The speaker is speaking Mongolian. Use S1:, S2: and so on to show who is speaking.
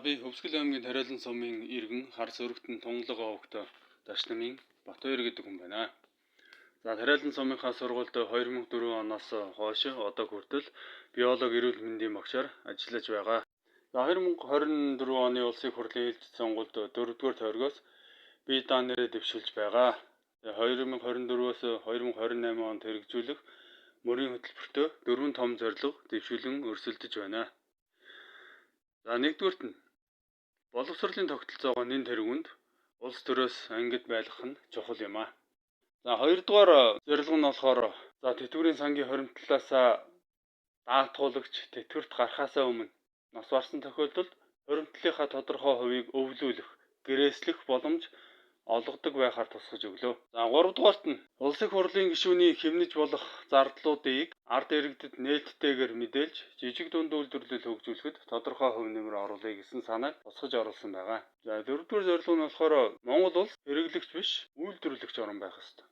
S1: Би Хөвсгөл аймгийн Тариалан сумын иргэн хар сөрөгтөн Тунгалаг овогт Дашнамын Батбаяр гэдэг хүн байна. За, Тариалан сумынхаа сургуульд 2004 оноос хойш одоо хүртэл биолог, эрүүл мэндийн багшаар ажиллаж байгаа. За, 2024 оны улсын их хурлын ээлжит сонгуульд 4-р тойргоос би дан нэрээ дэвшүүлж байгаа. 2024-өөс 2028 онд хэрэгжүүлэх мөрийн хөтөлбөртөө дөрвөн том зорилго дэвшүүлэн өрсөлдөж байна. За, нэгдүгээрт нь боловсролын тогтолцоогоо нэн тэргүүнд улс төрөөс ангид байлгах нь чухал юм аа. За, хоёрдугаар зорилго нь болохоор, за, тэтгэврийн сангийн хоримтлалаас даатгуулагч тэтгэврт гарахаасаа өмнө нас барсан тохиолдолд хоримтлалынхаа тодорхой хувийг өвлүүлэх, гэрээслэх боломж олгодог байхаар тусгаж өглөө. За, гуравдугаарт нь улсын их хурлын гишүүний хэмнэж болох зардлуудыг ард иргэдэд нээлттэйгээр мэдээлж, жижиг дунд үйлдвэрлэл хөгжүүлэхэд тодорхой хувь нэмэр оруулъя гэсэн санааг тусгаж оруулсан байгаа. За, дөрөвдүгээр зорилго нь болохоор Монгол улс хэрэглэгч биш, үйлдвэрлэгч орн байх ёстой.